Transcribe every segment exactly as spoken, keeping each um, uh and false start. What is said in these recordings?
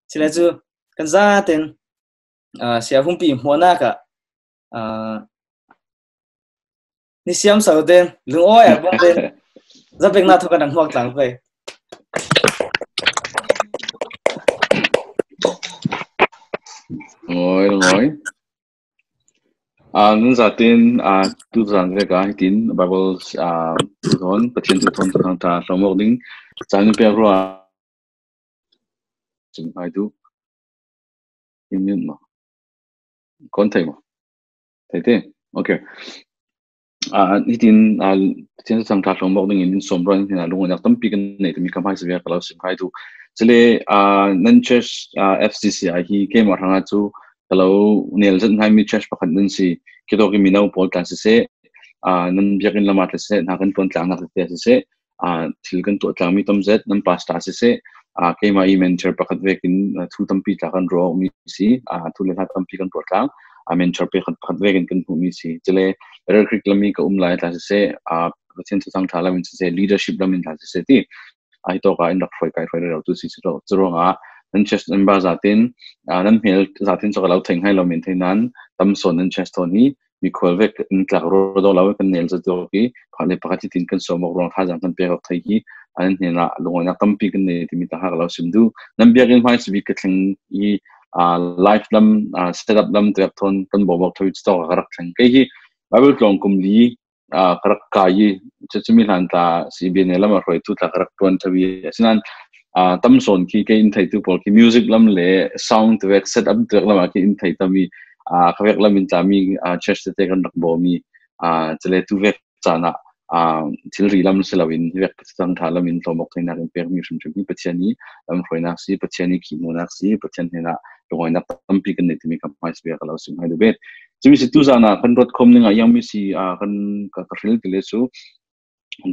Sila cu kan zaten, ah, sia humpi hmuahnak ah, ah, ni siam so ten, lungawi a bawm ten, zapeknak thawk kan rak hmuak tlang pei. Ngoi, ngoi. Ah, nan zaten, ah, tu zan vek ah hitin Bible, ah, tu thawn, Pathian tu thawn, tu thawn ta hlawm awk ding. Caan in pek rua. Sim hai tu. In min ma. Kon thei ma. Thei te. Okay. Ah, hitin, ah, Pathian tu thawn ta hlawm awk ding in, in sawm rua in, ah, lungawinak tampi kan nei timi kha hmaisa vek ka lo sim hai tu. Cule, ah, nan church, ah, F C C I hi keimah hrangah cu ka lo nel zat hnaimi church pakhat nan si. Khitawk i mino pawl tla siseh, ah, nan biakinn lamah tla siseh, hna kan ṭuan tlangnak tla siseh, ah, thil kan tuah tlangmi tam zet, nan pastor siseh, ah, keimah i mentor pakhat vekin, ah, thu tampi tla kan ruahmi si, ah, thu le hla tampi kan tuah tlang, ah, mentor pakhat, pakhat vekin kan hmuhmi si. Cule Battle Creek lam i ka um lai tla siseh, ah, Pathian thuthang ṭha lo in siseh, leadership lam in tla siseh ti, ah, hitawk ah in rak hruai kai hruai rero tu si cu, curuangah nan church member zaten, ah, nan hmel zaten cu ka lo theih hngai lo men thei nan, tam sawn nan church thawn hi mikhual vek in tlak ruah dawh lo kan nel zat dawk i, pakhat le pakhat hitin kan sawm awk ruang thazaang kan pek awk thei hi, ah, nan hnenah lungawinak tampi kan nei timi tla kha ka lo sim duh. Nan biakinn hmaisa bik ka thleng i, ah, live lam, ah, setup lam tuak thawn kan bawm awk tho i, cutawk ah ka rak thleng. Kei hi Bible tlawng kum li, ah, ka rak kai i, cucu mi hlan tla si, B N A lam a hruaitu tla ka rak ṭuan tho i, asinain, ah, tam sawn khi kei in theitu pawl khi music lam le sound tuak, setup tuak lam ah khi in thei tam i, ah, ka vek lam in tla mi, ah, church tete kan rak bawm i, ah, cule tu vek caan ah, ah, thilri lam si lo in, hi vek Pathian ṭha lam in hlawm awk theinak in pekmi hrimhrim hi Pathian i lam hruainak si, Pathian i khihmuhnak si, Pathian hnenah lungawinak tampi kan nei timi kha hmaisa bik ka lo sim hai duh bet. Cumi si tu zan ah kan ruat khawm ning ah iangmi si, ah, kan ka, ka hril ti le cu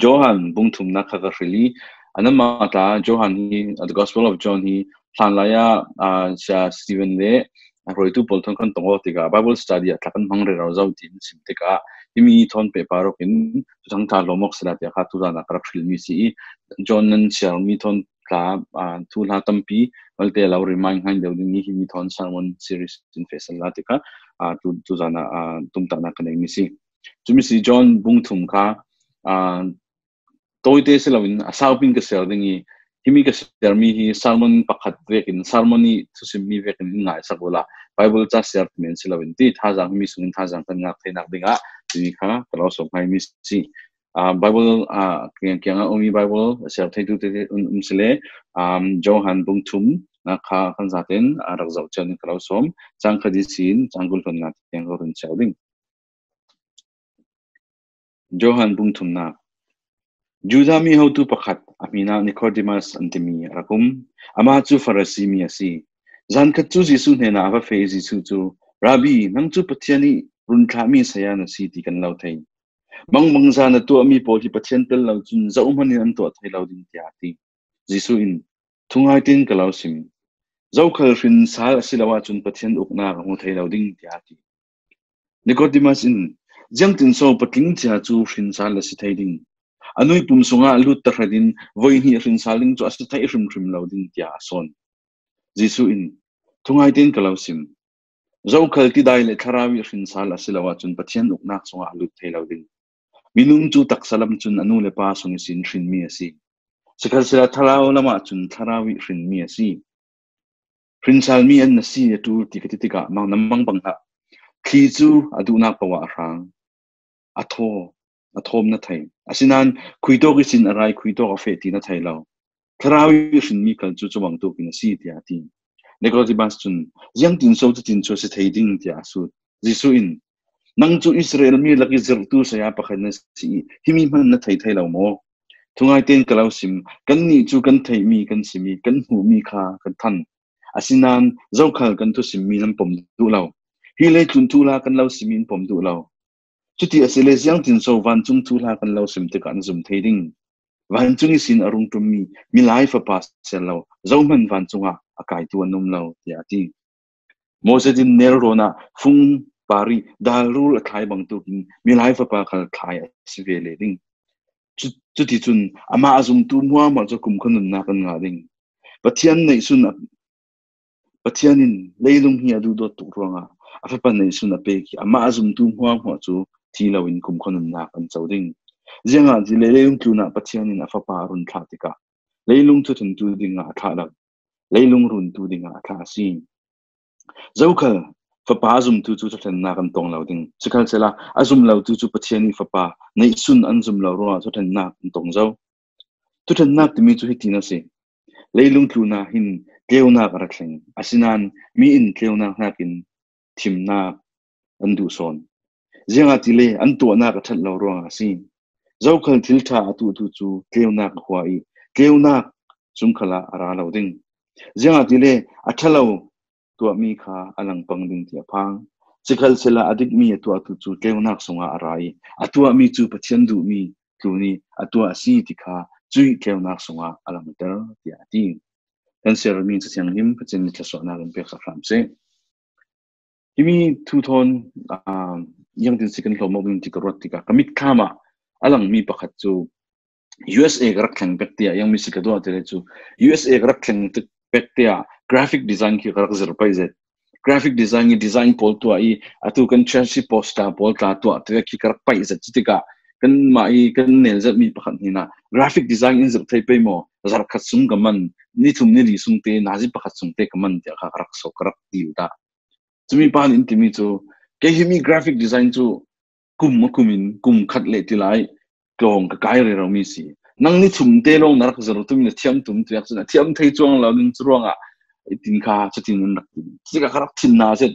Johan bung thumnak kha ka hril i, a nanmah tla Johan hi, ah, The Gospel of John hi hlanlai ah, ah, Sia Stephen le a hruaitu pawl thawn kan tong awk tikah Bible study ah tla kan hmang rero zo tiin sim tikah himi thawn pehpar awk in thuthang ṭha hlawm awk sila tiah kha tu zan ah ka rak hrilmi si i, John nan siarmi thawn tla, ah, thuhla tampi malte lo remind hngai deuh ding i himi thawn sermon series in feh sila tikah, ah, tu, tu zan ah, ah, tumtahnak ka neimi si. Cumi si John bung thum kha, ah, tawite si loin a saupi in ka siar ding i, himi ka siarmi hi sermon pakhat vekin, sermon i thusimmi vekin in ngaisak uhla, Bible ca siar men si loin ti, thazaang himi sungin thazaang kan ngak theinak dingah timi kha ka lo sawm hmaimi si. Ah, Bible, ah, kiang, kiangah a ummi Bible a siar theitu te um, um si le, um, Johan bung thum nak kha kan zaten, ah, rak zoh cian in ka lo sawm, cang khat ihsin cang kul hlun nga tiang ka run cio ding. Johan bung thumnak. Judah mi hotu pakhat, a hmin ah Nicodemus an timi a rak um. Amah cu Farasi mi a si. Zan khat cu Jesuh hnenah a va feh i Jesuh cu, Rabbi, nang cu Pathian i run thlahmi saya na si ti kan lo thei. Mangbangza na tuahmi pawl hi Pathian tel lo cun zohhmanh in an tuah thei lo ding, tiah a ti. Jesuh in, Thungai tein ka lo sim. Zokhal hrin sal a si lo ahcun Pathian uknak a hmu thei lo ding, tiah a ti. Nicodemus in, Ziangtin so patling cia cu hrin sal a si thei ding? A nui pum sungah lut tahratin voi hnih hrin sal ding cu a si thei hrimhrim lo ding, tiah a sawn. Jesuh in, Thungai tein ka lo sim. Zokhal tidai le thlarau i hrin sal a si lo ahcun Pathian uknak sungah a lut thei lo ding. Minung cu taksa lam cun a nu le pa sung ihsin hrinmi a si. Sikhalsehla thlarau lam ahcun thlarau i hrinmi a si. Hrinsalmi an na si a ṭul ti ka ti tikah mang, na mangbang hlah. Thli cu a duhnak paoh ah a hrang. A thaw, a thawm na thei. Asinain khuitawk ihsin a rai, khuitawk a feh ti na thei lo. Thlarau i hrinmi khal cu cubangtuk in a si, tiah a ti. Nicodemus cun, Ziangtin so cutin cu a si thei ding? Tiah a sut. Jesuh in, Nang cu Israel mi lak i zirhtu saya pakhat na si i himi hmanh na thei thei lo maw? Thungai tein ka lo sim, kannih cu kan theihmi kan simi, kan hmuhmi kha kan thanh. Asinain zokhal kan thusimmi nan pom duh lo. Hi leitlun thuhla kan lo simmi in pom duh lo. Cuti a si le, ziangtin so vancung thuhla kan lo sim tikah na zum thei ding? Vancung ihsin a rung ṭummi Milai Fapa si lo, zohhmanh vancung ah a kaitu an um lo, tiah a ti. Moses in nelrawn ah fung par i dalrul a thlai bangtuk in Milai Fapa khal thlai a si ve le ding. Cu, cuticun amah a zumtu hmuahhmuah cu kumkhua nunnak an ngah ding. Pathian neihsun a, Pathian in leilung hi a duhdawt tuk ruangah a Fapa neihsun a pek hi, amah a zumtu hmuahhmuah cu thi loin kumkhua nunnak an co ding. Ziangahtile leilung tlunah Pathian in a Fapa a run thlah tikah leilung thuthuntu dingah a thlah lo, leilung runtu dingah a thlah a si. Zokhal Fapa a zumtu cu thuthlennak an tong lo ding. Sikhalsehla a zum lotu cu Pathian i Fapa neihsun an zum lo ruangah thuthlennak an tong zo. Thuthlennak timi cu hitin a si. Leilung tlunah hin tleunak a rak thleng. Asinain mi in tleunak hnakin thimnak an duh sawn. Ziangahtile an tuahnak a ṭhat lo ruangah a si. Zokhal thil ṭha a tuhtu cu tleunak a hua i tleunak sungkhalah a ra lo ding. Ziangahtile a ṭha lo tuahmi kha a langpang ding ti a phang. Sikhalsehla a dikmi a tuahtu cu tleunak sungah a ra i a tuahmi cu Pathian duhmi tlun i a tuah a si ti kha cuih tleunak sungah a langter, tiah a ti. Kan siarmi Cathiang him Pathian nih thluasuahnak in pek hram seh. Himi thu thawn, aa, ziangtin si kan hlawm awk ding ti ka ruat tikah ka mitthlam ah a langmi pakhat cu U S A ka rak thleng pek tiah, ziangmi si ka duh ti le cu U S A ka rak thleng pek tiah graphic design khi ka rak zir pei zet. Graphic design i design pawl tuah i atu kan church poster pawl tla tuah ti vek khi ka rak paih zet. Cutikah kanmah i kan nel zetmi pakhat hna graphic design in zir thei pei maw? Zarh khat sung ka man, ni thum ni li sung te, nazi pakhat sung te ka man tiah kha ka rak so, ka rak ti ta. Cumi pa nih in timi cu, kei himi graphic design cu kum a kum in kum khat le ti lai tlawng ka kai rero mi si. Nang ni thum te lawng na rak zir tum, na thiam tum tiah cun a thiam thei cuang lo ding cu ruangah i tin kha cutin an rak ti. Cutikah ka rak thin hna zet.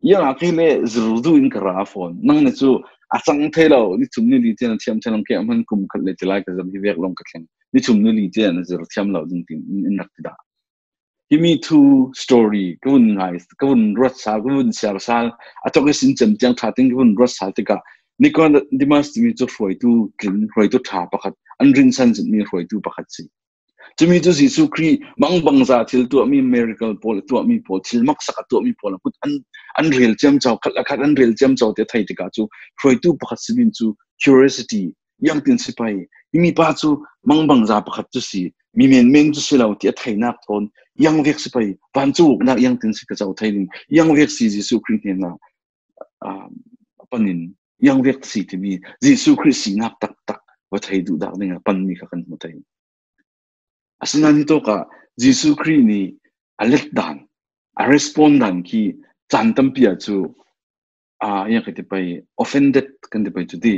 Ziangah kei le zir duh in ka ra fawn. Nang nih cu a cang thei lo, ni thum ni li te na thiam thei lo, kei a hman kum khat le ti lai ka zir hi vek lawng ka thleng. Ni thum ni li te na zir thiam lo ding tin in rak ti dah. Himi thu story ka vun ngai, ka vun ruat sal, ka vun siar sal, a tok i sincem tiang ṭha tin ka vun ruat sal tikah Nicodemus timi cu hruaitu tlin, hruaitu ṭha pakhat, an rinsan zetmi hruaitu pakhat si. Cumi cu Jesuh Khrih mangbangza thil tuahmi, miracle pawl a tuahmi pawl, thil maksak a tuahmi pawl a kut an, an rel ciamco, khat le khat an rel ciamco tiah thei tikah cu hruaitu pakhat si ding cu curiosity, ziangtin si pei, himi pa cu mangbangza pakhat cu si, mi menmen cu si lo tiah theinak thawn, ziangvek si pei, vancung uknak ziangtin si ka co thei ding, ziangvek si Jesuh Khrih hnenah, ah, panin, ziangvek si timi, Jesuh Khrih sinak taktak va thei duh dak ding a panmi kha kan hmu thei. Asinain hitawkah Jesuh Khrih nih a let dan, a respond dan khi caan tampi ah cu, aa, ziang ka ti pei, offended kan ti pei cu ti.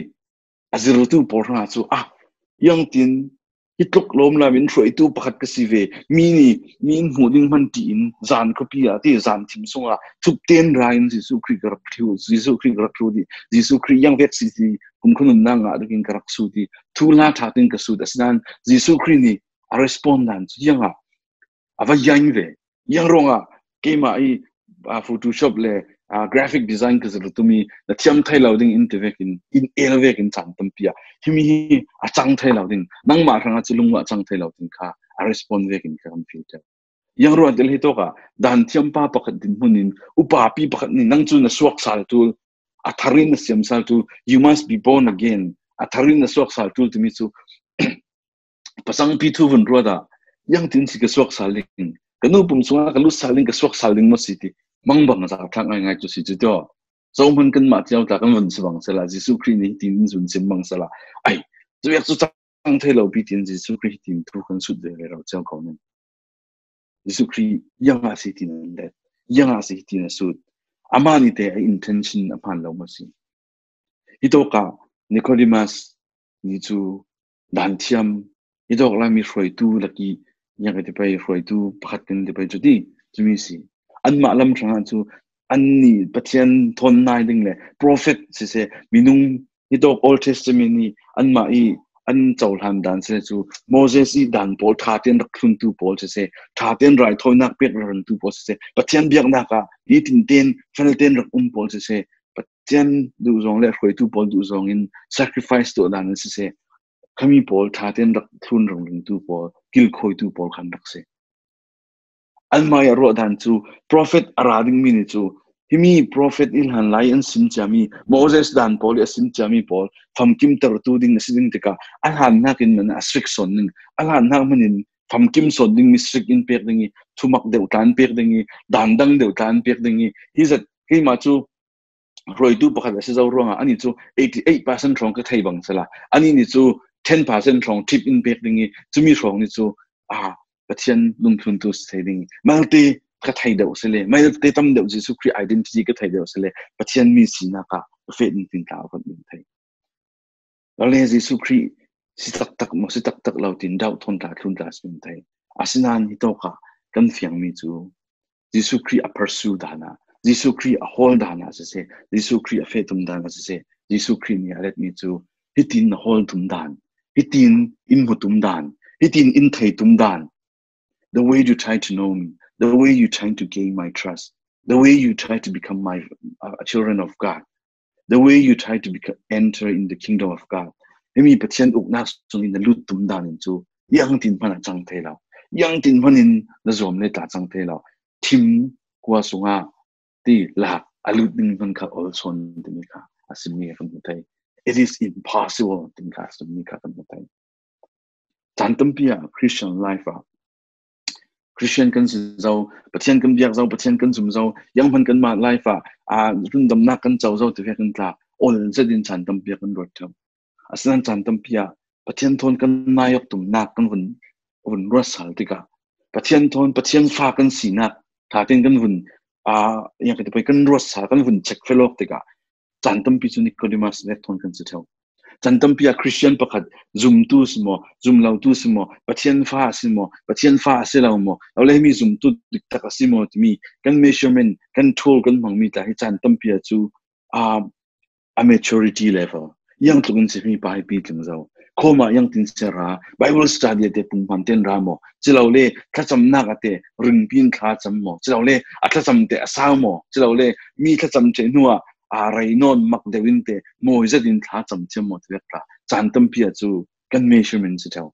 A zirtu pawl hrangah cu, ah, ziangtin hi tluk lawm lam in hruaitu pakhat ka si ve, mi nih, mi in hmuh ding hman tiin zan khuapi ah ti, zan thim sungah thupten ra in Jesuh Khrih ka rak hru, Jesuh Khrih ka rak hru ti, Jesuh Khrih ziangvek si ti, kumkhua nunnak ngah dingin ka rak sut ti, thu hla ṭha tin ka sut, asinain Jesuh Khrih nih a respond dan cu ziangah a va ziang ve. Ziang ruangah keimah i, aa, Photoshop le, aa, graphic design ka zir tumi na thiam thei lo ding in ti vekin, in el vekin caan tampi ah himi hi a cang thei lo ding, nangmah hrangah cu lungah a cang thei lo ding kha a respond vekin ka kan feel ṭheu. Ziang ruah ti le hitawkah danthiam pa pakhat dinhmun in upapi pakhat nih nang cu na suak sal tul, a thar in na siam sal tul, you must be born again, a thar in na suak sal tul timi cu pasangpi thu vun ruat ah, ziangtin si ka suak sal ding, ka nu pum sungah ka lut sal ding, ka suak sal ding maw si ti, mangbangza thlak ngaingai cu si cu tio. Zohman kanmah cio tla kan vun si bang sala, Jesuh Khrih nih hitin in vun sim bang sala. Ai, cu vek cu cang thei lo pi tin Jesuh Khrih hitin thu kan sut ve rero cio ko ning. Jesuh Khrih ziangah si tin an let, ziangah si tin a sut. Amah nih te a intention a hmaan lo maw si. Hitawkah Nicodemus nih cu danthiam, hitawk lai mi hruaitu lak i, ziang ka ti pei, hruaitu pakhat kan ti pei cu ti, cumi si. Anmah lam hrangah cu annih Pathian thawn nai ding le prophet siseh, minung hitawk Old Testament i anmah i an cohlan dan siseh cu Moses i dan pawl ṭha tein rak thluntu pawl siseh, ṭha tein raithawinak pek rak rantu pawl siseh, Pathian biaknak ah nitin tein fel tein rak um pawl siseh, Pathian duhzawng le hruaitu pawl duhzawng in sacrifice tuah dan in siseh, khami pawl ṭha tein rak thlun rak rantu pawl, kilkhawitu pawl khan rak si. Anmah i a ruah dan cu prophet a ra dingmi nih cu himi prophet i hlanlai an sim ciami, Moses dan pawl i a sim ciami pawl famkimtertu ding a si ding tikah a hlan hnakin man a strict sawn ding, a hlan hnak manin famkim sawn ding mi strict in pek ding hi, thumak deuh tla in pek ding hi, dan dang deuh tla in pek ding hi, hi zat keima cu hruaitu pakhat a si zo ruangah ani cu eighty eight percent hrawng ka thei bang sala, ani ni cu ten percent hrawng tip in pek ding hi, cumi hrawng ni cu, ah, Pathian lungthluntu si thei ding hi, malte ka thei deuh si le, malte tam deuh Jesuh Khrih identity ka thei deuh si le, Pathian mi sinak ah ka feh ding tin tla a kan min thei. Lale Jesuh Khrih si taktak maw, si taktak lo tin dau thawn tla, thlun tla si min thei. Asinain hi tawk ah kan fiangmi cu Jesuh Khrih a pursue dan ah, Jesuh Khrih a hawl dan ah siseh, Jesuh Khrih a feh tum dan ah siseh, Jesuh Khrih nih a letmi cu hitin na hawl tum dan, hitin in hmu tum dan, hitin in thei tum dan. The way you try to know me, the way you try to gain my trust, the way you try to become my, uh, children of God, the way you try to become, enter in the kingdom of God. Himi Pathian uknak sungin na lut tum dan in cu iangtin hman a cang thei lo. Iangtin hman in na zuam le tla cang thei lo. Thim kua sungah ti lak a lut ding hman kha olsawn timi kha a simmi kan hmu thei. It is impossible timi kha a simmi kha kan hmu thei. Caan tampi ah Christian life ah, Christian kan si zo, Pathian kan biak zo, Pathian kan zum zo, iang hman kanmah life ah, aa, rundamnak kan co zo ti vek in tla, ol zetin caan tampi ah kan ruat ṭheu. Asinain caan tampi ah Pathian thawn kan nai awk tumnak kan vun, vun ruat sal tikah, Pathian thawn, Pathian fa kan sinak ṭha tein kan vun, aa, iang kan ti pei, kan ruat sal, kan vun check fel awk tikah, caan tampi cu Nicodemus vek thawn kan si ṭheu. Caan tampi ah Christian pakhat zumtu si maw, zumlotu si maw, Pathian fa a si maw, Pathian fa a si lo maw, lo le himi zumtu diktak a si maw timi kan measurement, kan tool kan hmangmi tla hi caan tampi ah cu, aa, a maturity level, iang tluk in si himi pa hi pitling zo. Khawmah iang tin si a ra, Bible study ah te pumhman ten ra maw, cilole thlacamnak ah te ringpi in thla cam maw, cilole a thlacam te a sau maw, cilole mi thlacam ṭheh hnuah, aa, rei nawn mak deuh in te mawi zet in thla cam thiam maw ti vek tla, caan tampi ah cu kan measurement si ṭheu.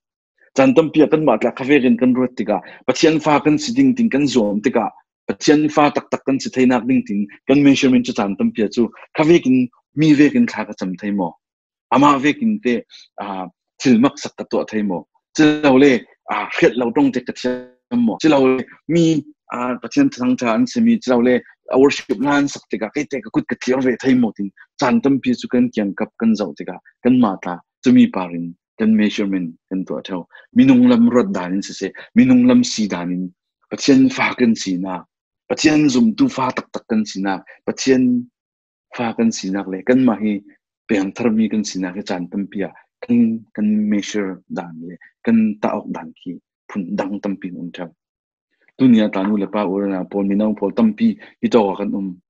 Caan tampi ah kanmah tla kha vekin kan ruat tikah, Pathian fa kan si ding tin kan zuam tikah, Pathian fa taktak kan si theinak ding tin kan measurement cu caan tampi ah cu kha vekin, mi vekin thla ka cam thei maw? Amah vekin te, aa, thil maksak ka tuah thei maw? Cilole, aa, hriat lo ṭong te ka thiam maw? Cilole mi, aa, Pathian thangṭha an simi, cilole a worship hla an sak tikah kei te ka kut ka tliar ve thei maw tin caan tampi cu kan kiangkap kan zoh tikah kanmah tla cumi par in kan measurement kan tuah ṭheu. Minung lam ruat dan in siseh, minung lam si dan in Pathian fa kan sinak, Pathian zumtu fa taktak kan sinak, Pathian fa kan sinak le kanmah hi piangtharmi kan sinak hi caan tampi ah kan, kan measure dan le kan tah awk dan khi phundang tampi an um ṭheu. Tuni ah tla nu le pa, u le nau pawl, mino pawl tampi hi tawk ah kan um.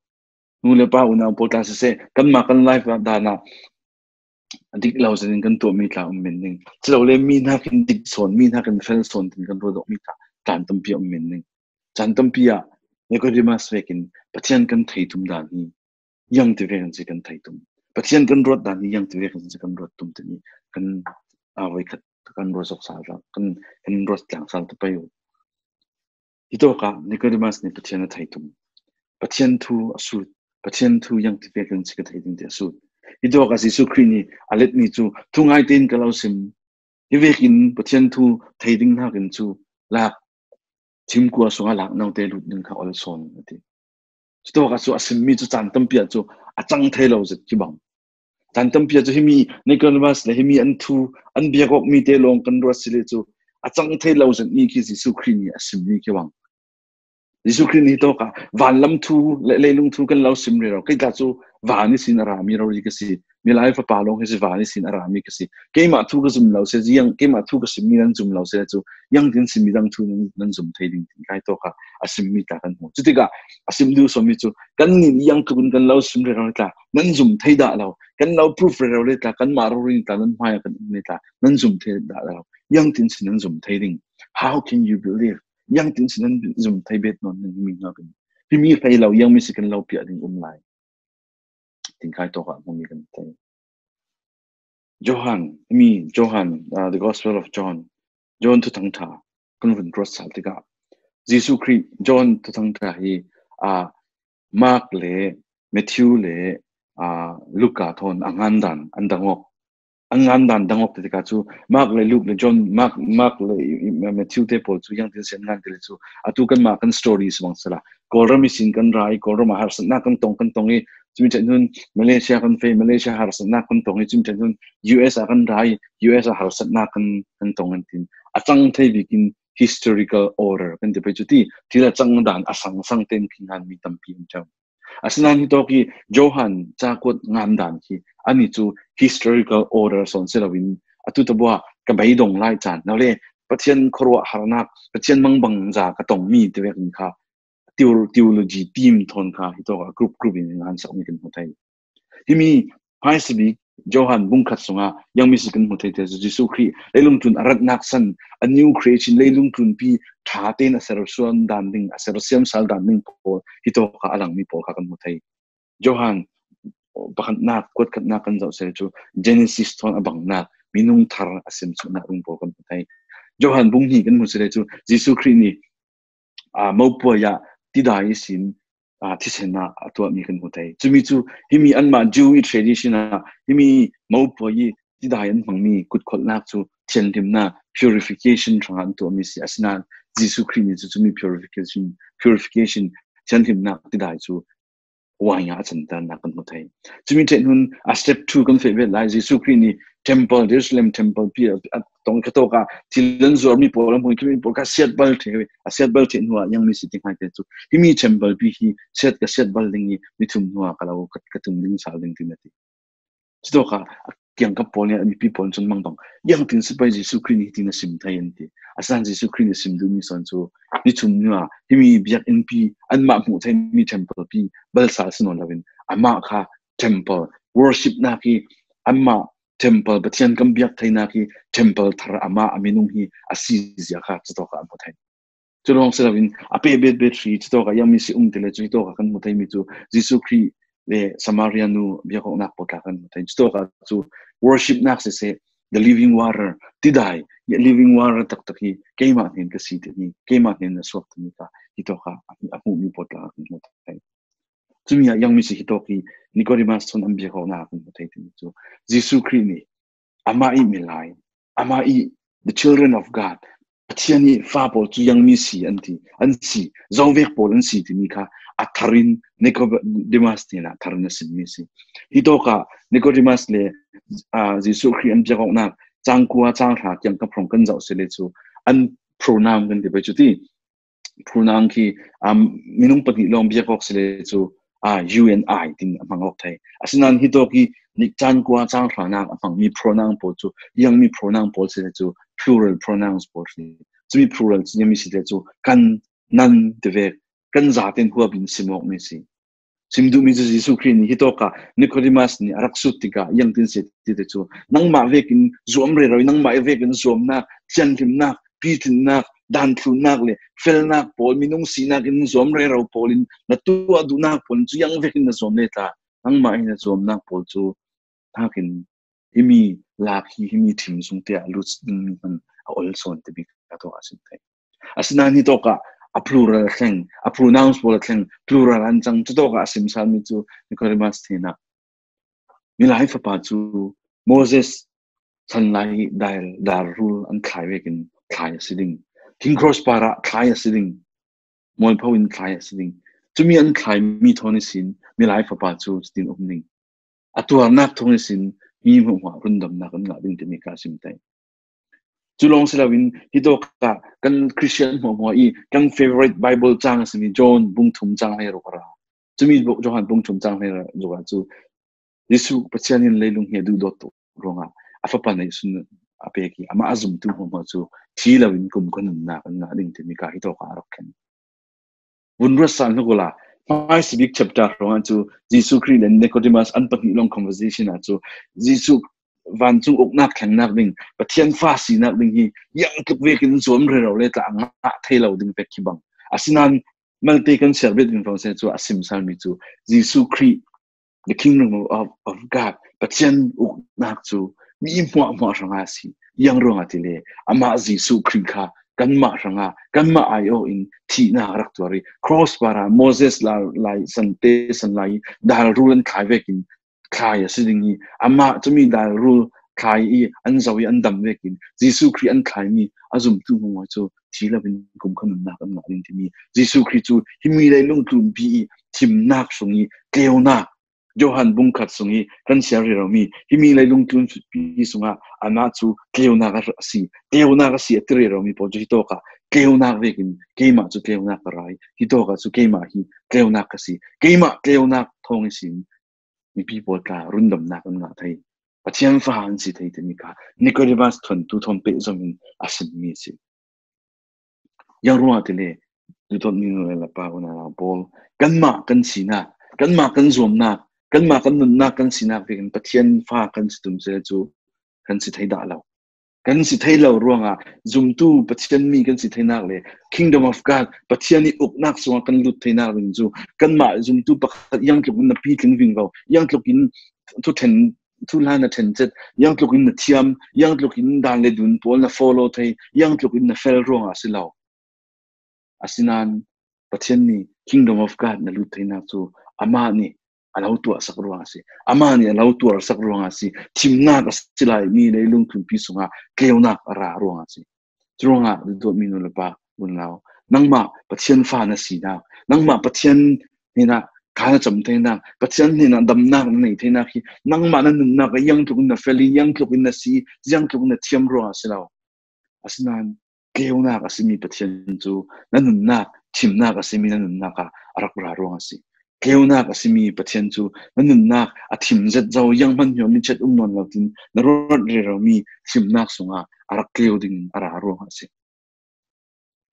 Nu le pa, unau pawl tla siseh, kanmah kan life ah dan ah a dik lo zetin kan tuahmi tla um men ning. Cilole mi hnakin dik sawn, mi hnakin fel sawn tin kan ruat awkmi tla caan tampi a um men ning. Caan tampi ah Nicodemus vekin Pathian kan thei tum dan hi iang ti vekin si kan thei tum, Pathian kan ruat dan hi iang ti vekin si kan ruat tum timi kan, aa, voikhat kan ruat sawk sal, kan, kan ruat tlang sal ta pei u. Hi tawk ah Nicodemus nih Pathian a thei tum. Pathian thu a sut. Pathian thu iang ti vekin si ka thei ding ti a sut. Hi tawk ah Jesuh Khrih nih a letmi cu, thungai tein ka lo sim. Hi vekin Pathian thu thei ding hnakin cu lak, thimkua sungah lak note lut ding kha ol sawn a ti. Cutawk ah cu a simmi cu caan tampi ah cu a cang thei lo zet khi bang. Caan tampi ah cu himi Nicodemus le himi an thu, an biak awkmi te lawng kan ruat si le cu a cang thei lo zetmi khi Jesuh Khrih nih a simmi khi bang. Jesuh Khrih nih hi tawk ah vanlam thu le leilung thu kan lo sim rero. Kei tla cu van ihsin a rami rori ka si. Milai fapa lawng hi si, van ihsin a rami ka si. Keimah thu ka zum lo si, ziang, keimah thu ka simmi nan zum lo si le cu, iang tin simmi dang thu nan, nan zum thei ding tin kai tawk ah a simmi tla kan hmu. Cutikah a sim duh sawmi cu, kan nih iang tluk in kan lo sim rero le tla nan zum thei dah lo, kan lo proof rero le tla, kanmah rori tla nan hmai ah kan um le tla nan zum thei dah lo. Iang tin si nan zum thei ding. How can you believe? Iang tin si nan zum thei bet nawn nan himi hna kan. Himi hlei lo, iang mi si kan lo piah ding um lai. Tin kai tawk ah hmumi kan thei. Johan, mi Johan, ah, the Gospel of John, John thuthang ṭha kan vun ruat sal tikah, Jesuh Khrih, John thuthang ṭha hi, ah, Mark le Matthew le, ah, Luka thawn a ngan dan an dang awk. an ngan dan dang awk te tikah cu Mark le Luke le John, Mark, Mark le i, i, Matthew te pawl cu ziangtin si an ngan ti le cu atu kanmah kan story si bang sala. Kawlram ihsin kan ra i Kawlram ah harsatnak kan tong, kan tong i cumi ṭheh hun Malaysia kan fei, Malaysia harsatnak kan tong i cumi ṭheh hun U S ah kan ra i U S ah harsatnak kan, kan tong kan tin. A cang thei bikin historical order kan ti pei cu ti, thil a cang dan a sang sang tein khi ngan mi tampi an ṭheu. Asinain hitawk hi Johan cakuat ngan dan hi ani cu historical order sawn si loin atu tabua ka beidong lai caan. Nau le Pathian khuaruah harnak, Pathian mangbangza ka tongmi ti vekin kha theo-, theology team thawn kha hitawk a group group in ngan sakmi kan hmu thei. Himi hmaisabik Johan bungkhat sungah ziangmi si kan hmu thei te cu Jesuh Khrih leilung tlun a ratnak san, a new creation, leilung tlunpi ṭha tein a sersuan dan ding, a sersiam sal dan ding pawl hitawk kha a langmi pawl kha kan hmu thei. Johan pakhatnak, kuatkhatnak kan zoh seh cu Genesis thawn a bangnak, minung thar a sim suhnak ding pawl kan hmu thei. Johan bung hnih kan hmu seh cu Jesuh Khrih nih aa, mopuai ah tidai ihsin, aa, thisen ah a tuahmi kan hmu thei. Cumi cu himi anmah Jew i tradition ah himi mopuai i tidai an hmangmi kutkholhnak cu thianhlimnak, purification hrangah an tuahmi si. Asinain Jesuh Khrih nih cu cumi purification, purification, thianhlimnak tidai cu wai nga a canternak kan hmu thei. Cumi ṭheh hun a step two kan feh ve lai, Jesuh Khrih nih temple, Jerusalem temple pi a, a tong kha tawk ah thil an zuarmi pawl, an hmunkimi pawl kha siatbal ṭheh, a siatbal ṭheh hnu ah ziangmi si ti ngai te cu himi temple pi hi siat ka siatbal ding i ni thum hnu ah ka lo ka, ka tum ding sal ding ti na ti. Cutawk ah a kiangkap pawl nih a mipi pawl cun mangbang, ziangtin si pei Jesuh Khrih nih hitin a sim thei an ti. Asinain Jesuh Khrih nih a sim duhmi sawn cu ni thum hnu ah himi biakinnpi anmah hmuh theimi temple pi balsal si nawn loin amah kha temple, worshipnak hi anmah temple, Pathian kan biak theinak hi temple thar amah a minung hi a si zia kha cutawk ah a hmu thei. Cu lawng si loin a peh bet bet hri cutawk ah ziangmi si um ti le cu hitawk ah kan hmu theimi cu Jesuh Khrih le Samaria nu biakawknak pawl tla kan hmu thei. Cutawk ah cu worshipnak siseh, the living water, tidai, living water taktak hi keimah hnen ka si timi, keimah hnen na suak timi kha hitawk ah a hmuhmi pawl tla kan hmu thei. Cumi ah ziangmi si hitawk hi Nicodemus thawn an biakawknak kan hmu thei timi cu Jesuh Khrih nih amah i milai, amah i the children of God, Pathian i fa pawl cu ziangmi si an ti, an si, zovek pawl an si timi kha a tharin Nicodemus hnenah tharin a simmi si. Hitawk ah Nicodemus le, aa, Jesuh Khrih an biakawknak cangkua canghra kiangkap hrawng kan zoh si le cu an pronoun kan ti pei cu ti. Pronoun khi, um, minung pahnih lawng biak awk si le cu, ah, you and I tin a hmang awk thei. Asinain hitawk hi nih cangkua canghranak a hmangmi pronoun pawl cu, ziangmi pronoun pawl si le cu plural pronouns pawl si. Cumi plural cu ziangmi si le cu kan, nan tivek, kan zaten huap in sim awkmi si. Sim duhmi cu Jesuh Khrih nih hitawk ah Nicodemus nih a rak sut tikah ziangtin si ti te cu, nangmah vekin zuam rero i nangmah vekin zuamnak, thianhlimnak, pitlinnak, danthlunnak le felnak pawl, minung sinak in zuam rero pawl in na tuah duhnak pawl in cu ziang vekin na zuam le tla, nangmah in na zuamnak pawl cu hnakin himi lak hi, himi thim sung te ah lut dingmi hman a ol sawn timi ka tuah a sim thei. Asinain hitawk ah a plural a thleng, a pronouns pawl a thleng, plural an cang, cutawk ah a simsalmi cu Nicodemus hnenah, Milai Fapa cu Moses sanlai i dal, dal rul an thlai vekin thlai a si ding. Thing cross parah thlai a si ding. Mualpho in thlai a si ding. Cumi an thlaimi thawn ihsin Milai Fapa cu cutin um ding. A tuarnak thawng ihsin mi hmuahhmuah rundamnak an ngah ding timi ka sim thei. Cu lawng si loin hitawk ah kan Christian hmuahhmuah i kan favorite Bible cang a simi John bung thum cang ai ruk a ra. Cumi Johan bung thum cang ai ruk ah cu Jesuh Pathian in leilung hi a duhdawt tuk ruangah a Fapa neihsun a pek i amah a zumtu hmuahhmuah cu thi loin kum khuanunnak an ngah ding timi ka hitawk ah a rak thlen. Vun ruat sal hnu kula, hmaisabik chapter hrawngah cu Jesuh Khrih le Nicodemus an pahnih lawng conversation ah cu Jesuh vancung uknak thlengnak ding, Pathian fa sinak ding hi ziangtluk vekin zuam rero le tla a ngah thei lo ding vek khi bang. Asinain malte kan siar bet ding fangse cu a simsalmi cu Jesuh Khrih, the kingdom of, of God, Pathian uknak cu mi hmuahhmuah hrangah a si. Ziang ruangah ti le amah Jesuh Khrih kha kanmah hrangah, kanmah aiawh in thihnak rak tuar i cross parah Moses la-, lai sante sanlai i dal rul an thlai vekin thlai a si ding i amah cumi dal rul thlai i, an zo i, an dam vekin Jesu Khrih an thlai mi a zumtu hmung cu thi lo in kum khat nunnak an ngah ding timi, Jesu Khrih cu himi leilung tlunpi i thimnak sung i tleunak, Johan bung khat sung i kan siar rero mi, himi leilung tlunpi sungah amah cu tleunak a si, tleunak a si a ti rero mi pawl cu hitawk ah tleunak vekin keimah cu tleunak ka ra i, hitawk ah cu keimah hi tleunak ka si, keimah tleunak thawng i sin mipi pawl tla rundamnak an ngah thei, Pathian fa an si thei timi kha Nicodemus thuantu thawn pehzom in a simmi a si. Ziang ruangah ti le, duhdawtmi nu le pa unau pawl, kanmah kan sinak, kanmah kan zuamnak, kanmah kan nunnak kan sinak vekin Pathian fa kan si tum si le cu kan si thei dah lo. Kan si thei lo ruangah zumtu Pathian mi kan si theinak le Kingdom of God, Pathian i uknak sungah kan lut theinak ding cu kanmah zumtu pakhat iangtluk in na pitling vingvo, iangtluk in thuṭhen, thuhla na ṭhencet, iangtluk in na thiam, iangtluk in dan le dun pawl na follow thei, iangtluk in na fel ruangah a si lo. Asinain Pathian nih Kingdom of God na lut theinak cu amah nih a lo tuahsak ruangah a si. Amah nih a lo tuarsak ruangah a si. Thimnak a si lai mi leilung tlunpi sungah tleunak a ra ruangah a si. Curuangah duhdawtmi nu le pa unau, nangmah Pathian fa na sinak, nangmah Pathian hnenah thla na cam theinak, Pathian hnenah damnak na nei theinak hi nangmah na nunnak ah iangtluk in na fel i, iangtluk in na si, iangtluk in na thiam ruangah a si lo. Asinain tleunak a simi Pathian cu na nunnak, thimnak a simi na nunnak ah a rak ra ruangah a si. Tleunak a simi Pathian cu na nunnak a thim zet zo, iang hmanh hnuam nih chet um nawn lo tin na ruat rero mi thimnak sungah a rak tleu ding a ra ruangah a si.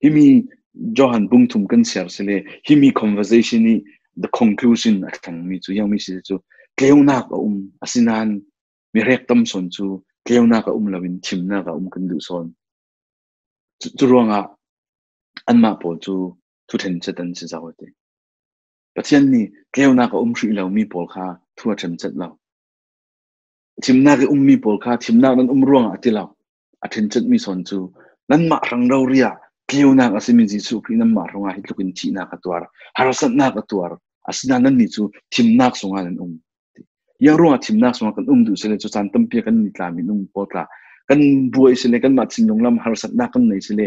Himi Johan bung thum kan siar si le, himi conversation i the conclusion a tlangmi cu iangmi si cu tleunak a um, asinain mi rek tam sawn cu tleunak a um loin thimnak a um kan duh sawn. Cu, curuangah anmah pawl cu thuṭhen cet an si zo a ti. Pathian nih tleunak a um hrih lomi pawl kha thu a ṭhen cet lo. Thimnak i ummi pawl kha thimnak nan um ruangah a ti lo. A ṭhen cetmi sawn cu nanmah hrang rori ah tleunak a simi Jesuh Khrih nanmah hrangah hi tlukin thihnak a tuar, harsatnak a tuar. Asinain nannih cu thimnak sungah nan um. Ziang ruangah thimnak sungah kan um duh si le cu caan tampi ah kan ni tla, minung pawl tla kan buai si le, kanmah thinlung lam harsatnak kan nei si le,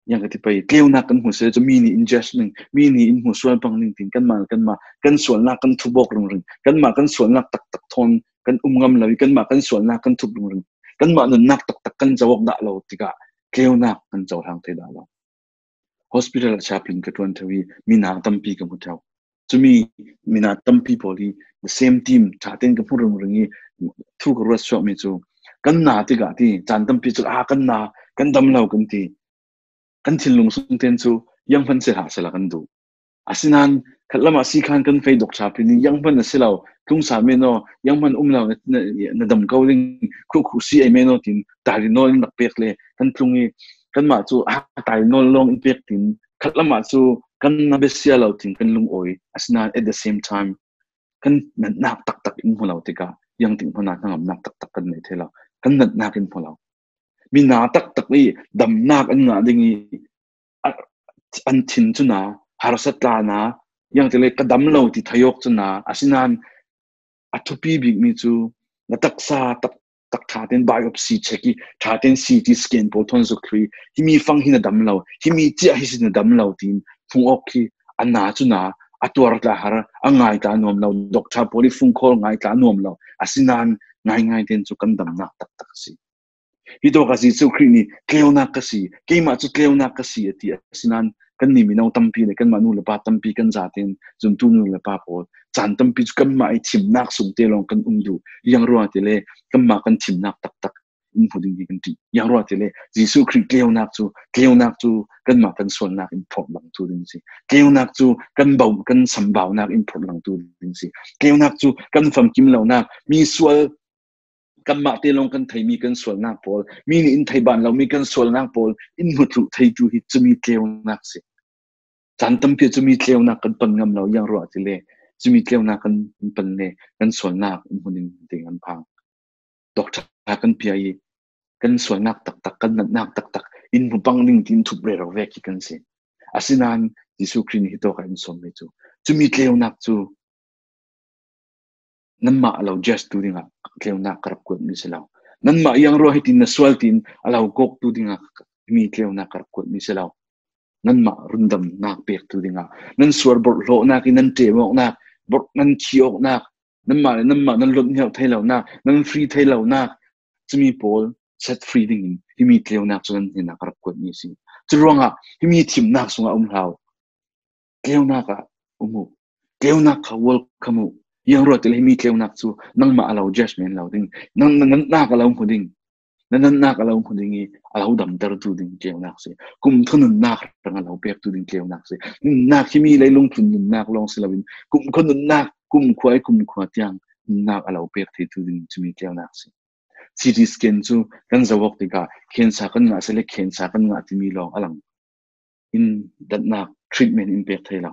ziang ka ti pei, tleunak kan hmu si le cu mi nih in judge ning, mi nih in hmusual pang ning tin kanmah le kanmah kan sualnak kan thubawk ringring, kanmah kan sualnak taktak thawn kan um ngam lo i kanmah kan sualnak kan thup ringring, kanmah nunnak taktak kan co awk dah lo tikah tleunak kan cohlang thei dah lo. Hospital ah chaplain ka ṭuan ṭheu i mina tampi ka hmu ṭheu. Cumi mina tampi pawl hi the same team ṭha tein ka hmu ringring i thu ka ruat suakmi cu kan na tikah ti caan tampi cu, a, kan na, kan dam lo kan ti. Kan thinlung sung tein cu ziang hman si hlah sehla kan duh. Asinain khatlam ah si khan kan fei dok ṭha pi ning, ziang hman a si lo, tlung sa men aw, ziang hman um lo, na, na, na dam ko ding, khuh khuh si ei men aw tin Tylenol in rak pek le kan tlung i kanmah cu, a, Tylenol lawng in pek tin khatlam ah cu kan na bia sia lo tin kan lungawi. Asinain at the same time kan natnak taktak in hmu lo tikah ziang tik hmanh ah hnangamnak taktak kan nei thei lo. Kan natnak in hmu lo. Mina taktak i damnak an ngah ding i a, an thin cu na, harsat tla na, ziang ti le ka dam lo ti thei awk cu na, asinain a thupi bikmi cu na taksa tak, tak ṭha tein biopsy check i ṭha tein C T scan pawl thawn zuk thlu i himi fang hi na dam lo, himi ciah hi si na dam lo tiin hmuh awk khi a na cu na, a tuar tla har, a ngai tla nuam lo, doctor pawl i phone call ngai tla nuam lo, asinain ngaingai tein cu kan damnak taktak a si. Hitawk ah Jesuh Khrih nih tleunak ka si, keimah cu tleunak ka si a ti, asinain kannih mino tampi le kanmah nu le pa tampi kan zaten zumtu nu le pa pawl caan tampi cu kanmah i thimnak sungte lawng kan um duh. Ziang ruangah ti le kanmah kan thimnak taktak in hmu ding hi kan ṭih. Ziang ruangah ti le Jesuh Khrih tleunak cu, tleunak cu kanmah kan sualnak in phorh langtu ding si. Tleunak cu kan bau, kan sambaunak in phorh langtu ding si. Tleunak cu kan famkim lonak, mi sual kanmah te lawng kan theimi kan sualnak pawl, mi nih in thei ban lomi kan sualnak pawl in hmu thluh theitu hi cumi tleunak si. Caan tampi ah cumi tleunak kan pan ngam lo, ziang ruangah ti le cumi tleunak kan pan le kan sualnak in hmu ding ti kan phang. Doctor kan pia i kan sualnak taktak, kan natnak taktak in hmu pang ding tiin thup rero vek hi kan si. Asinain Jesuh Khrih nih hitawk ah in sawmmi cu cumi tleunak cu Nanmah a lo judge tu dingah tleunak ka rak kuat mi si lo. Nanmah iang ruah hitin na sual tin a lo kawk tu dingah himi tleunak ka rak kuat mi si lo. Nanmah rundamnak pek tu dingah nan sual borhhlawhnak i nan ṭemawknak, borh nan thiawknak, nanmah le nanmah nan lotniauh thei lonak, nan free thei lonak, cumi pawl set free dingin himi tleunak cu nan hnenah ka rak kuat mi si. Curuangah himi thimnak sungah um hlah uh. Tleunak ah um uh. Tleunak kha welcome uh. Iang ruah ti le himi tleunak cu nangmah a lo judgement lo ding. Nang na natnak a lo hmu ding. Na natnak a lo hmu ding i a lo damtertu ding tleunak si. Kum thonunnak hrang a lo pektu ding tleunak si. Nunnak himi leilung phun nunnak lawng si loin kum khua nunnak, kum khua i kum khua tiang nunnak a lo pek theitu ding cumi tleunak si. C T scan cu kan zoh awk tikah cancer kan ngah si le cancer kan ngah timi lawng a lang in datnak treatment in pek thei lo.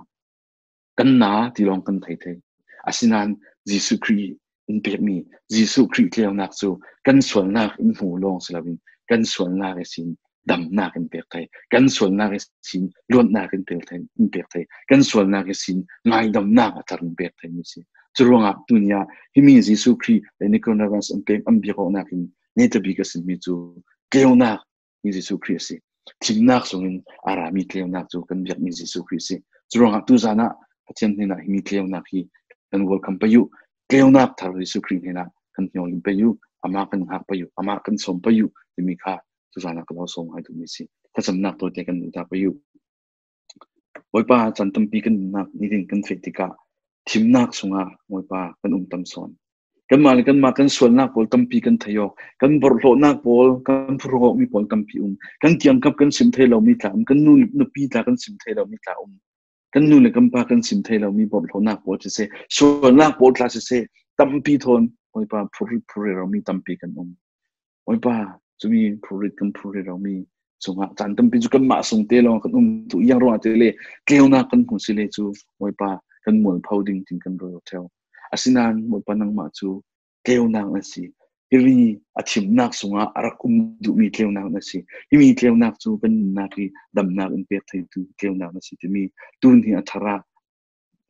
Kan na ti lawng kan thei thei. Asinain Jesuh Khrih in pekmi Jesuh Khrih tleunak cu kan sualnak in hmu lawng si loin kan sualnak ihsin damnak in pek thei. Kan sualnak ihsin luatnak in pek thei, in pek thei. Kan sualnak ihsin ngaidamnak a thar in pek thei mi si. Curuangah tunia himi Jesuh Khrih le Nicodemus an pek an biak awknak in netabik a simi cu tleunak mi Jesuh Khrih a si. Thimnak sungin a rami tleunak cu kan biakmi Jesuh Khrih a si. Curuangah tuzan ah Pathian hnenah himi tleunak hi kan welcome pei uh. Tleunak thar Jesuh Khrih hnenah kan hniawlin pei uh. Amah kan hngak pei uh. Amah kan sawm pei uh. Timi kha tuzan ah ka lo sawm hai duhmi si. Thlacamnak tawite kan duhtak pei uh. Bawipa, caan tampi kan nunnak nitin kan feh tikah thimnak sungah Bawipa kan um tam sawn. Kanmah le kanmah kan sualnak pawl tampi kan thei awk, kan borhhlawhnak pawl, kan phuruk awkmi pawl tampi um. Kan kiangkap kan sim thei lomi tla um, kan nu nupi tla kan sim thei lomi tla um. Kan nu le kan pa kan sim thei lomi borhhlawhnak pawl siseh, sualnak pawl tla siseh, tampi thawn Bawipa phurrit phurrit lomi tampi kan um. Bawipa, cumi phurrit kan phurrit lomi sungah caan tampi cu kanmah sungte lawng kan um tu iang ruangah te le tleunak kan hmu si le cu Bawipa kan mualpho ding tin kan rel ṭheu. Asinain Bawipa nangmah cu tleunak na si. Hiri a thimnak sungah a rak um duhmi tleunak na si. Himi tleunak cu kan nunnak i damnak in pek theitu tleunak na si timi tun hi a thar ah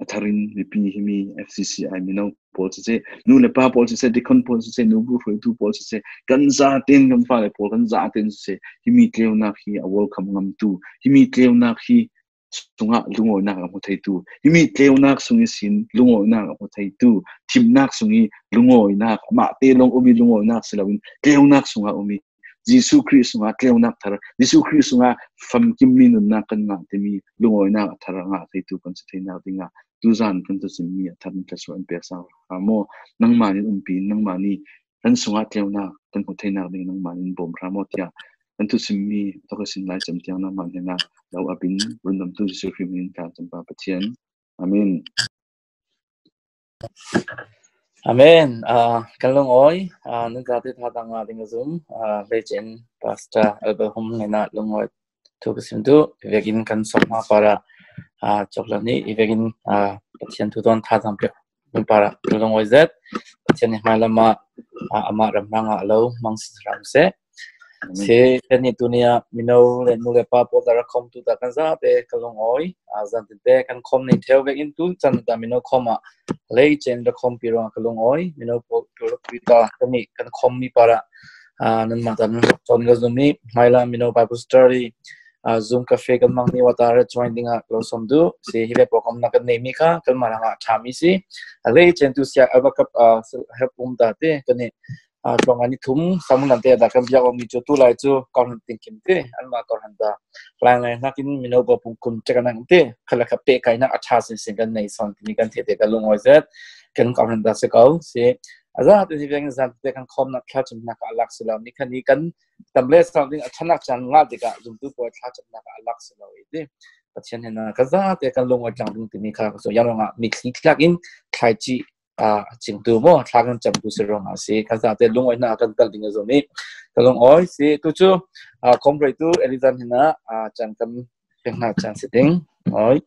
a thar in mipi himi F C C I mino pawl siseh, nu le pa pawl siseh, deacon pawl siseh, nubu hruaitu pawl siseh, kan zaten kan fale pawl kan zaten siseh, himi tleunak hi a welcome ngamtu, himi tleunak hi sungah lungawinak a hmu theitu, himi tleunak sung ihsin lungawinak a hmu theitu, thimnak sung i lungawinak, mahte lawng um i lungawinak si loin tleunak sungah um i Jesuh Khrih sungah tleunak thar, Jesuh Khrih sungah famkimmi nunnak kan ngah timi lungawinak a thar a ngah theitu kan si theinak dingah tuzan kan thusimmi a thar in thluachuah in pek sang hna maw? Nangmah nih umpi in nangmah nih kan sungah tleunak kan hmu theinak ding nangmah nih in bawm hna maw tiah kan thusimmi thawk a sin lai cem tiang nangmah hnenah lo ap in rundamtu Jesuh Khrih min in tla kan Pa Pathian. Amen. Amen. Ah, kan lungawi, ah, nan zate tha tang ah ding a zum, ah, Lecin Pastor Albert Hum hnenah lungawi thu ka sim tu, i vekin kan sawm hna para, ah, cawk lo nih, i vekin, ah, Pathian thu tawn tha tang pek hmun para kan lungawi zet. Pathian nih hmailam ah, ah, amah ram hnang ah a lo mang si hram seh. Amen. Si, kan nih tuni ah mino le nu le pa pawl ta rakhawmtu ta kan zate kan lungawi. Ah, zan tinte kan khawm nei ṭheu vekin tu can ta mino khawm ah lei cen rakhawmpi ruangah kan lungawi. Mino pawl tu rakpi ta kan nih kan khawmmi para, ah, nanmah ta nan rak cawn ka zummi hmailam mino Bible study, ah, Zoom cafe kan mang ni wata rak join dingah lo sawm duh. Si hi le pawlkomnak kan neihmi kha kanmah hrangah ṭhami si. A lei cen tu sia a bakap, ah, help um ta te kan nih ah, tlawng a ni thum, samun an te dah kan biak awkmi cu tu lai cu kawhhran tinkim te, anmah kawhhran dah. Lai ngai hnakin mino pawl pungkum cek an ang te, kha le kha pehkainak a ṭha sinsin kan nei sawn timi kan theih te kan lungawi zet, kan kawhhran dah si ko si. A za te hi veng zan te kan khawmnak thlacamnak a lak si lo, ni kha ni kan tam le sang ding a ṭhanak caan ngah tikah zumtu pawl thlacamnak a lak si lo i ti. Pathian hnenah kan za te kan lungawi tlang ding timi kha ka so yang ruangah mitthli thlak in thlaici a cingtu maw, thla kan camtu si ruangah a si. Kan zate lungawi hna kan tel ding a zumh i ka lungawi si. Tu cu, ah, khawmruaitu Elizan hin ah, ah, caan kan pek hna caan si ding. Awi.